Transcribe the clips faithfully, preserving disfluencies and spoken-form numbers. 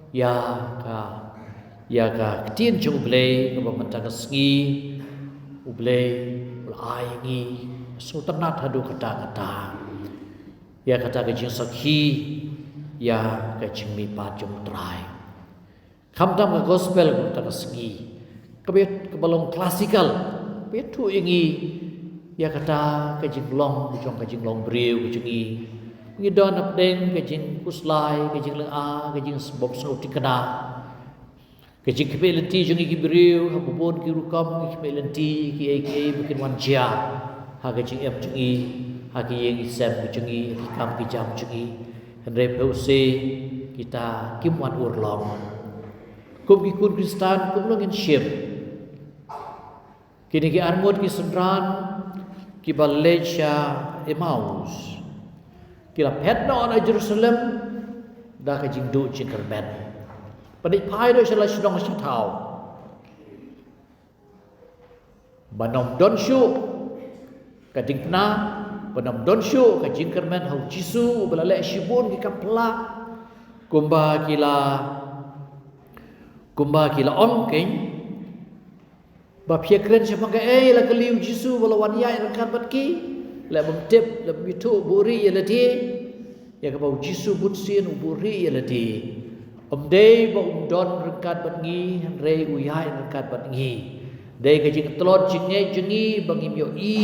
Ïa ka, ïa ka ktien jong U Blei kaba mynta ka sngi U Blei u la ai ngi sngewtynnat haduh katta katta. Ïa kata ka jingsakhi ïa ka jingmihpat jong U Trai. Khamtam ka gospel mynta ka sngi kaba, kaba long classical, ba ïathuh ïa ngi ïa kata ka jinglong jong ka jinglong briew ka jong ngi. Ngi don hapdeng ka jingkhuslai, ka jinglynga, ka jingbymsngewthikna, ka jingkhmih lynti jong ngi ki briew ha bun ki rukom, ki khmih lynti kiei kiei ba kin wan jia ha ka jingim jong ngi, ha ka ïing ka sem ka jong ngi, ha ki kam ki jam jong ngi. Hynrei phi u se kita kim wan urlong. Kum ki khun Khristan kumno ngin shim? Kine ki arngut ki synran kiba leit sha Emmaus ki la phet noh na Jerusalem da ka jingduh jingkyrmen. Pynïaid phai noh sha la shnong sha thaw. Ba ym don shuh ka diengphna, ba ym don shuh ka jingkyrmen ha U Jisu uba la leh shibun ki kam phylla. Kumba ki la, kumba ki la ong keiñ, ba phi ïakren shaphang kaei? La kylli U Jisu uba la wan ïaid ryngkat bad ki. Leh bym tip, leh bym ithuh, buhrieh ïa lade. Ïa kaba U Jisu bunsien u buhrieh ïa lade. Ym dei ba um don ryngkat bad ngi, hynrei u ïaid ryngkat bad ngi. Dei ka jingtlot jingngeit jong ngi ba ngim ïohi.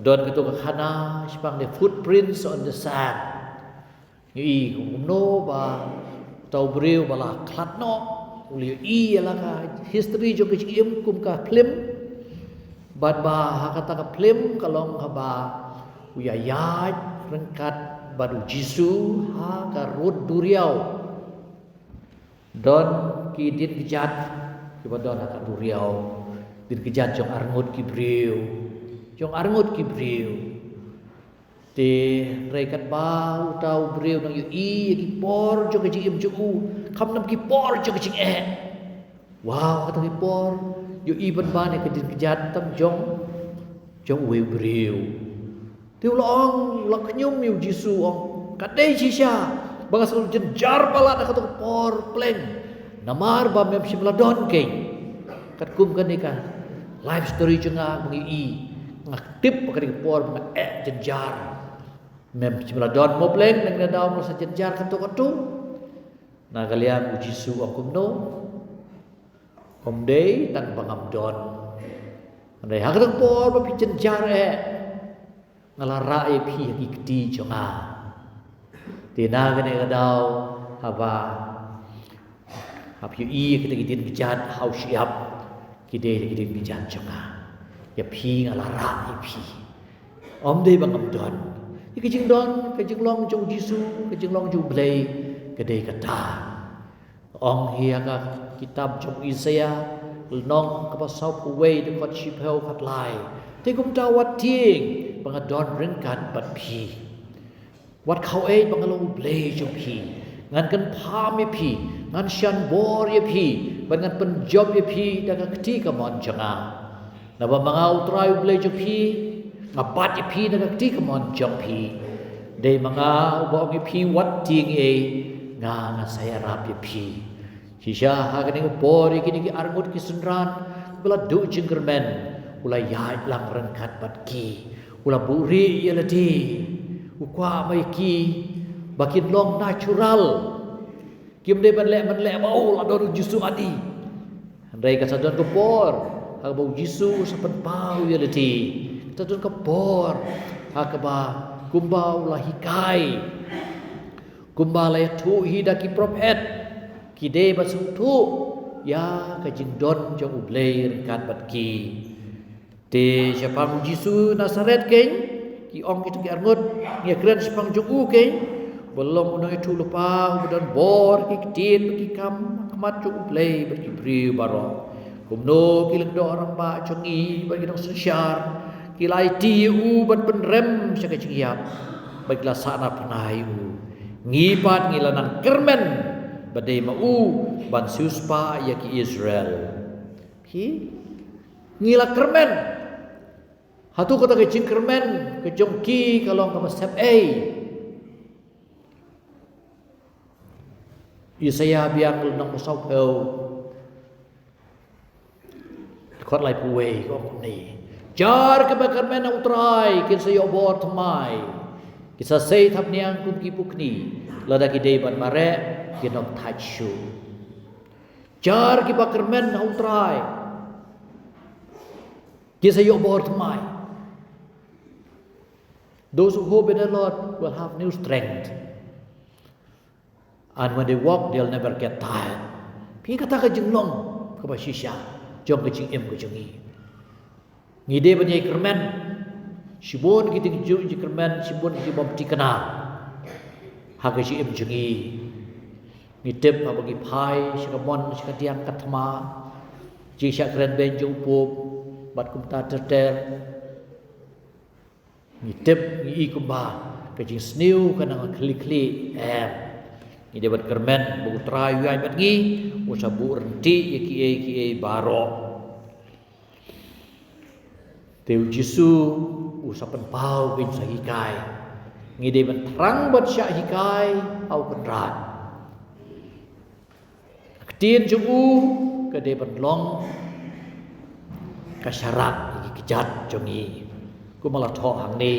Don kato ka khana shaphang the footprints on the sand. Ngi ïohi kumno ba uta u briew ba la khlad noh u la ïohi ïa la ka history jong ka jingim kum ka phlim. Bad ba ha kata ka phlim ka long haba u ïaid ryngkat bad U Jisu ha ka rud duriaw. Don ki dien kjat kiba don ha ka duriaw, dien kjat jong arngut ki briew, jong arngut ki briew. Te hynrei katba uta u briew u nang ïohi ïa ki por jong ka jingim jong u, khamtam ki por jong ka jingeh. Wow, kata ki por ïohi ban ban ïa ka dien kjat tang jong, jong uwei u briew. Te u la ong, u la khñium ïa U Jisu, u ong, ka dei shisha ba nga sngewjynjar palat ha kato ka por pleng, namar ba mem shym la don keiñ. Katkum kane ka life story jong nga ba ngi ïohi, nga tip ba kane ka por ba nga eh jynjar mem shym la don mo pleng, nangta daw mo sa jynjar katto katto. Na ka liang U Jisu u ong kumno? Ym dei tang ba ngam don, hynrei ha kato ka por ba phi jynjar eh, nga la rah ïa phi ha ki kti jong nga. Te na kane ka daw haba, haba phi ïohi ïa kita ki dien kjat ha u shyiap, ki dei ki dien kjat jong nga. Ïa phi nga la rah ïa phi. Ym dei ba ngam don. Ïa ka jingdon, ka jinglong jong U Jisu, ka jinglong jong U Blei, ka dei kata. Ong hi ha ka kitab jong u Isaiah, lynnong kaba sawphew wei, dkhot shiphew khatlai. Te kumta wat tieng ba nga don ryngkat bad phi. Wat khaw ïeit ba nga long U Blei jong phi. Ngan kynpham ïa phi, ngan shan bor ïa phi, bad ngan pynjop ïa phi da ka kti kamon jong nga. Naba ma nga U Trai U Blei jong phi, nga bat ïa phi na ka kti kamon jong phi. Dei ma nga uba ong ïa phi wat tieng ei, nga, nga sa ïarap ïa phi. Shisha ha kane ka por ïa kine ki arngut ki synran kiba la duh jingkyrmen, u la ïaid lang ryngkat bad ki, u la buhrieh ïa lade, u kwah ba ïa ki ba kin long natural. Kim dei ban leh, ban leh ba, oh, la don U Jisu hangne. Hynrei ka sa don ka por ha kaba U Jisu u sa pynpaw ïa lade. Ka sa don ka por ha kaba kumba u la hikai, kumba la ïathuh hi da ki prophet, ki dei ban sngewthuh ïa ka jingdon jong U Blei ryngkat bad ki. Te shaphang U Jisu Nasaret keiñ, ki ong kita ki arngut, ngi ïakren shaphang jong u keiñ, ba long u nongïathuhlypa uba don bor ha ki ktien bad ki kam ha khmat jong U Blei bad ki briew baroh. Kumno ki lyngdoh rangbah jong ngi bad ki nongsynshar ki la aiti ïa u ban pynrem sha ka jingïap, bad ki la sahnarphna ïa u. Ngi pat ngi la nang kyrmen ba dei ma u ban siewspah ïa ki Israel. Phi, ngi la kyrmen. Hato kata ka jingkyrmen ka jong ki ka long kaba sep ei? Isaïah biang lynnong ba sawphew, dkhot laiphew wei ka ong kumne: Jar kiba kyrmen ha U Trai kin sa ïoh bor thymmai. Kin sa sei thapniang kum ki pukni, lada ki dei ban mareh kin ym thait shuh. Jar kiba kyrmen ha U Trai kin sa ïoh bor thymmai. Those who hope in the Lord will have new strength. And when they walk, they'll never get tired. Phi, kata ka jinglong kaba shisha jong ka jingim ka jong ngi. Ngi dei ban ïai kyrmen. Shibun ki jingjur jingkyrmen, shibun ki jingbymthikna ha ka jingim jong ngi. Ngi tip haba ngi phai sha ka mon sha ka diang ka thma, jingshah kren beiñ jong u Pope bad kumta ter ter. Ngi tip, ngi i kumba ka jingsniew ka nang khlieh khlieh. Em, ngi dei ban kyrmen ba U Trai u ïaid bad ngi, u sa buh ryntih ïa kiei kiei baroh. Te U Jisu u sa pynpaw, u sa hikai. Ngi dei ban thrang ban shah hikai ha U Kynrad. Ka ktien jong u ka dei ban long ka sharak ïa ki kjat jong ngi. Kumba la thoh hangne,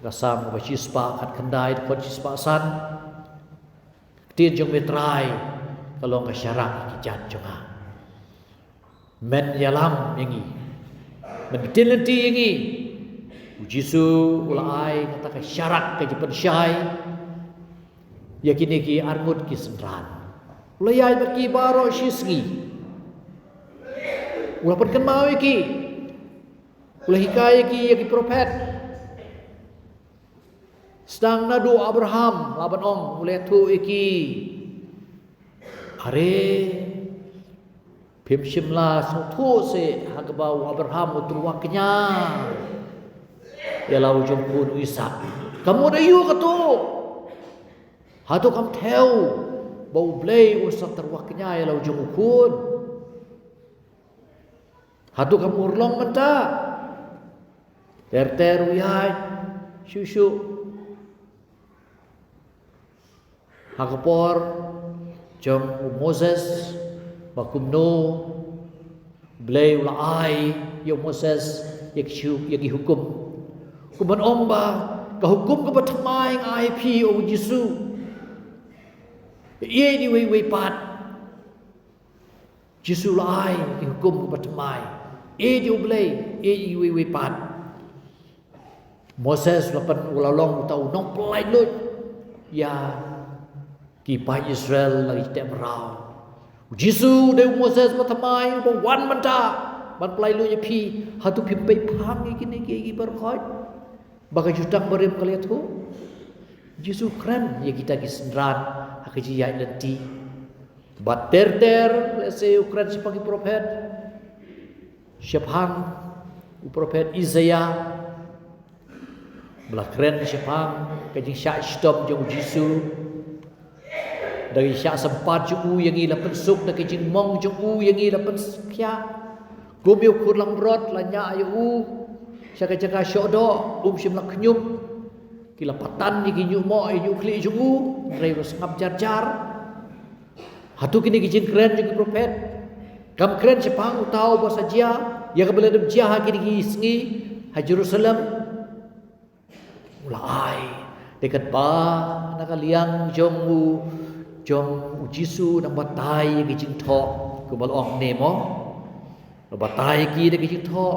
ka Salm kaba shispah khatkhyndai, dkhot shispah san. Ka ktien jong me Trai ka long ka sharak ïa ki kjat jong nga. Men ïalam ïa ngi, men ktien lynti ïa ngi. U Jisu u la ai kata ka sharak ka jingpynshai ïa kine ki arngut ki synran. U la ïaid bad ki baroh shi sngi. U la pynkynmaw ïa ki. U la hikai ïa ki ïa ki prophet. Sdang naduh Abraham, la ban ong, u la ïathuh ïa ki. Are, phim shym la sngewthuh seh ha kaba u Abraham u tyrwa kñia ïa la u jong u khun u Isaak. Ka mut aïu kato? Hato kam thew ba U Blei un sa tyrwa kñia ïa la u jong u khun? Hato kam urlong mynta? Ter ter u ïaid shuh shuh. Ha ka por jong u Moses, ba kumno U Blei u la ai ïa u Moses ïa ki shu-, ïa ki hukum. Kumban ong ba ka hukum kaba thymmai nga ai phi, ong u Jisu. Ïa iwei iwei pat. Jisu la ai ki hukum kaba thymmai. Ïeit ïa U Blei, ïeit ïa iwei iwei pat. Moses la pyn-, u la long uta u nongpynlait luid ïa ki paid Israel la ki teh mraw. U Jisu dei u Moses ba thymmai uba wan mynta ban pynlait luid ïa phi. Hato phim peit phang ïa kine ki, ïa ki baroh khoit? Ba ka Jutang Barim ka la ïathuh. Jisu kren ïa kita ki synran ha ka jingïaid lynti. Ba ter ter, lehse u kren shaphang ki prophet. Shaphang u prophet Isaiah. Ba la kren shaphang ka jingshah shitom jong u Jisu. Da ka jingshah sympat jong u ïa ngi la pynsuk, da ka jingmong jong u ïa ngi la pynsuk ïa. Kum ïa u khun langbrot la ñiah ïa u sha ka jaka shoh doh, um shym la khñium. Ki la patan ïa ki ñiuhmoh ïa ki ñiuhkhlieh jong u, hynrei u la sngap jar jar. Hato kine ki jingkren jong ki prophet kam kren shaphang uta uba sa jia ïa kaba la dep jia ha kine ki sngi ha Jerusalem? U la ai. Te katba na ka liang jong u, jong u Jisu nang batai ïa ki jingthoh, kumba la ong ne mo. La batai ïa ki da ki jingthoh.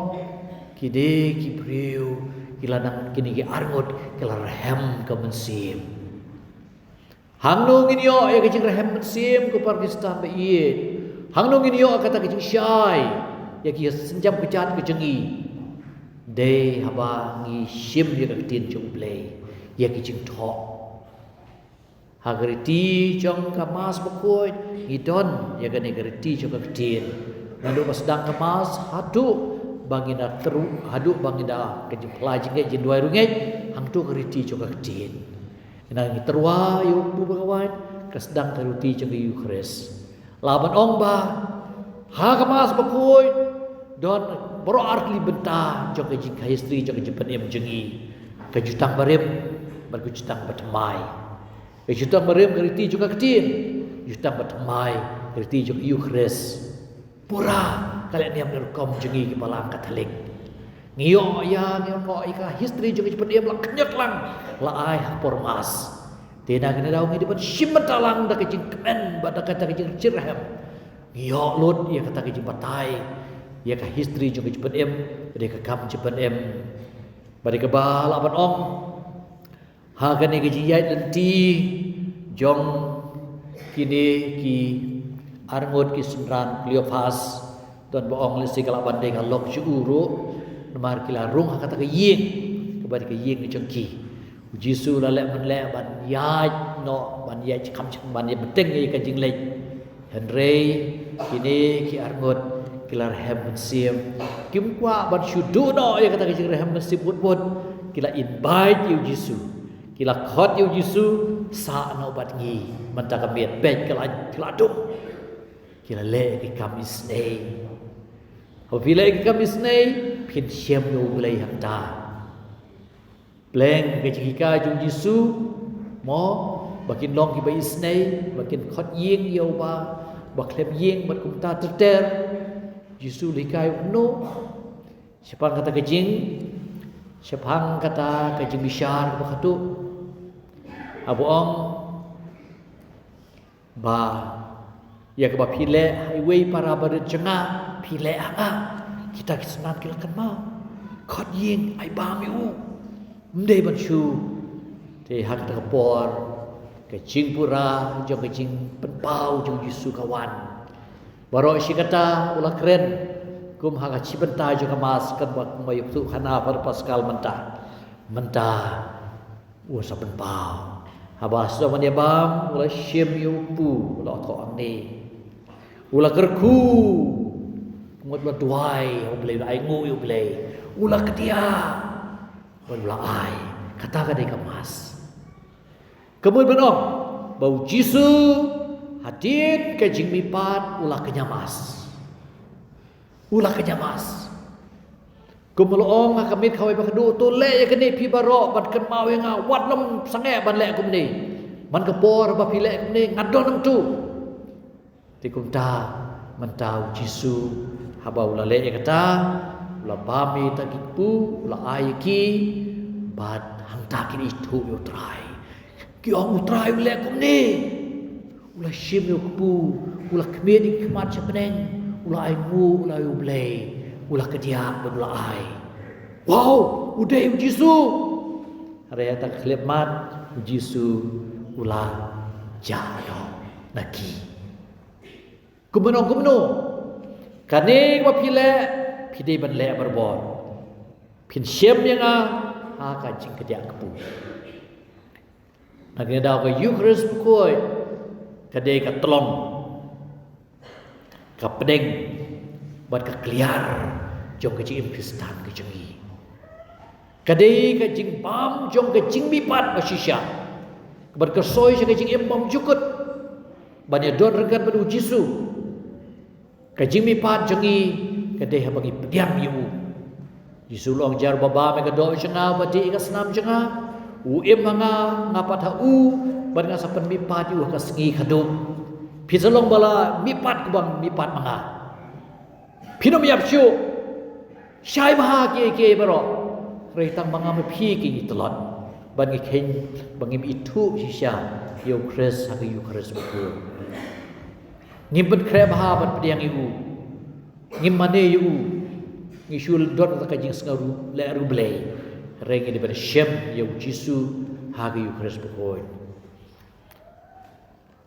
Ki dei ki briew ki la nang, kine ki arngut ki la rhem ka mynsiem. Hangno ngin ïoh ïa ka jingrhem mynsiem ko para Khristan ba ïeit? Hangno ngin ïoh kata ka jingshai ïa ki synjam kjat ka jong ngi? Dei haba ngi shim ïa ka ktien jong U Blei, ïa ki jingthoh. Ha ka riti jong ka Mass Bakhuid ngi don ïa kane ka riti jong ka ktien. Naduh ba sdang ka Mass haduh ba ngin da tru, haduh ba ngin da ka jingphla jingngeit, jingduwai rungeit, hangto ka riti jong ka ktien. Ynda ngi tyrwa ïa u Blei, ka sdang ka riti jong ka Eukharist. La ban ong ba ha ka Mass Bakhuid don baroh artylli bynta jong ka jing, ka history jong ka jingpynim jong ngi, ka Jutang Barim bad ka Jutang Bathymmai. Ka jutang barim ka riti jong ka ktien, jutang bathymmai ka riti jong ka Eukharist. Pura ka leh niam ne rukom jong ngi ki balang Katholik. Ngi ïoh ïa, ngi ïoh ïa ka history jong ka jingpynim la khynñiot lang, la ai ha por Mass. Te na kane ka daw ngi dei ban shim bynta lang da ka jingkmen bad da kata ka jingjyrhem. Ngi ïoh lut ïa kata ka jingbatai ïa ka history jong ka jingpynim, bad ïa ka kam jingpynim. Bad ïa kaba lah ban ong, ha kane ka jingïaid lynti jong kine ki arngut ki synran Cleophas, don ba ong lehse ka lah ban dei ka lok jong u ruh, namar ki la rung ha kata ka ïing kaba dei ka ïing jong ki. U Jisu u la leh mynleh ban ïaid noh, ban ïaid shakham shakham, ban ïaid bteng ïa ka jingleit. Hynrei kine ki arngut ki la rhem mynsiem. Kim kwah ban shu duh noh ïa kata ka jingrhem mynsiem bud bud. Ki la invite ïa u Jisu. Ki la khot ïa u Jisu, sah noh bad ngi mynta ka miet. Peit, ki la, ki la dum. Ki la leh ki kam isynei. Haba phi leh ki kam isynei, phin shem ïa U Blei hangta. Pleng ka jinghikai jong u Jisu, mo, ba kin long kiba isynei, ba kin khot ïing ïa uba, ba khlem ïing bad kumta ter ter. U Jisu u la hikai kumno? Shaphang kata ka jing, shaphang kata ka jingbishar kaba khatduh, haba ong ba ïa kaba phi leh ha iwei para barit jong nga, phi leh ha nga. Kita ki synran ki la kynmaw. Khot ïing, ai bam ïa u. Ym dei ban shu. Te ha kata ka por, ka jingpura jong ka jingpynpaw jong u Jisu ka wan. Baroh shi katta u la kren, kum ha ka shi bynta jong ka Mass, kaba kumba ïathuh khana Father Pascal mynta. Mynta u sa pynpaw. Haba sdang ban ïa bam, u la shim ïa u kpu, u la thoh hangne. U la kyrkhu, ka mut u la duwai ïa U Blei, u la ainguh ïa U Blei. U la kdiah, bad u la ai. Kata ka dei ka Mass. Ka mut ban ong ba u Jisu, hadien ka jingmihpat, u la kñia Mass. U la kñia Mass. Kumba la ong ha ka miet kawei ba khatduh, to leh ïa kane phi baroh ban kynmaw ïa nga, wat nym sangeh ban leh kumne. Man ka por ba phi leh kumne, nga don hangto. Te kumta mynta u Jisu, haba u la leh ïa kata, u la bam ïa kita ki kpu, u la ai ïa ki, bad hangta kin ithuh ïa U Trai. Ki ong, U Trai u leh kumne. U la shim ïa u kpu, u la khmied ïa ki khmat sha bneng, u la ainguh, u la ai U Blei, u la kdiah bad u la ai. Wow, u dei u Jisu. Hynrei ha kata ka khyllipmat, u Jisu u la jah noh na ki. Kumno kumno, kane kaba phi leh, phi dei ban leh barabor. Phin shem ïa nga ha ka jingkdiah kpu. Na kane ka daw ka Eukharist Bakhuid ka dei ka tlong, ka pdeng bad ka kliar jong ka jingim Khristan ka jong ngi. Ka dei ka jingbam jong ka jingmihpat ba shisha, bad ka soi sha ka jingim bymjukut ban ïadon ryngkat bad u Jisu. Ka jingmihpat jong ngi ka dei haba ngi pdiang ïa u. Jisu u la ong, jar uba bam ïa ka doh jong nga, uba dih ïa ka snam jong nga, u im ha nga, nga pat ha u, bad nga sa pynmihpat ïa u ha ka sngi khatduh. Phi sa long ba la mihpat kumba nga mihpat ma nga. Phin ym ïap shuh. Shai bha kiei kiei baroh. Hynrei tang ma nga ma phi ki ngi tlot. Bad ngi kheiñ ba ngim ithuh shisha ïa u Khrist ha ka Eukharist Bakhuid. Ngim pynkhreh bha ban pdiang ïa u. Ngim mane ïa u. Ngi shu don da ka jingsngew ruh leh ruh blei. Hynrei ngi dei ban shem ïa u Jisu ha ka Eukharist Bakhuid.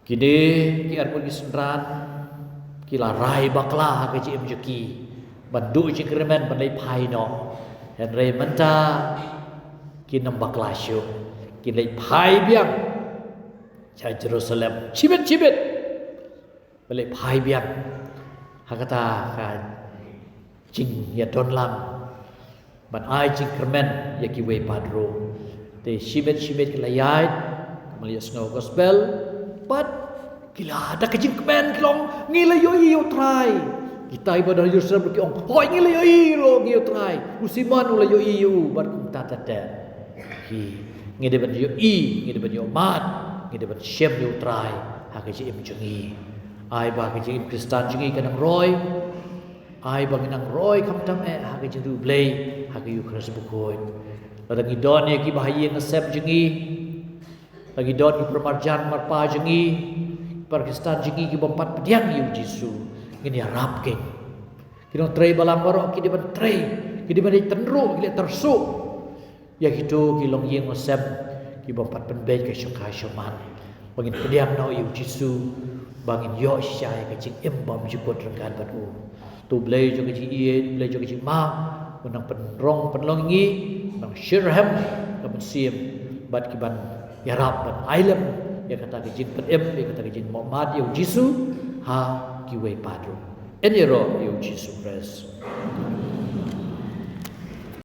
Kine ki arngut ki synran ki la rai bakla ha ka jingim jong ki ban duh jingkyrmen ban leit phai noh. Hynrei mynta kin ym bakla shuh, kin leit phai biang sha Jerusalem shibit shibit. Ban leit phai biang ha kata ka jingïadon lang ban ai jingkyrmen ïa kiwei pat ruh. Te shimet shimet ki la ïaid, kumba la ïohsngew gospel, bad ki la da ka jingkmen ki la ong, ngi la ïohi ïa u Trai. Kita kiba don ha Jerusalem ruh ki ong, hooid ngi la ïohi ruh ïa u Trai. U Simon u la ïohi ïa u, bad kumta ter ter. Hi, ngi dei ban ïohi, ngi dei ban ïohmad. ngi dei ban shem ïa u Trai ha ka jingim jong ngi. Ai ba ka jingim Khristan jong ngi kan nang roi. Ai ba ngin nang roi khamtam eh ha ka jingïarap Blei ha ka Eukharist bakhuid. Lada ngi don ïa ki bahaïing hasem jong ngi, lada ngi don ki paramarjan marpa jong ngi, para Khristan jong ngi ki bym pat pdiang ïa u Jisu, ngin ïarap kein. Ki nongtrei balang baroh ki dei ban trei, ki dei ban leit tynruh, ki leit tyrsuh ïa kito ki longïing hasem ki bym pat pynbeit ka shongkai shongman. Ba ngin pdiang noh ïa u Jisu, ba ngin ïoh shisha ïa ka jingim bymjukut ryngkat bad u. To u Blei jong ka jingïeit, Blei jong ka jingma, un nang pynrung pynlong ïa ngi, un nang shyrkhei ka mynsiem bad ki ban ïarap ban ailem ïa kata ka jingpynim, ïa kata ka jingmihmat ïa u Jisu ha kiwei pat ruh. Yn ïaroh ïa u Jisu Khrist.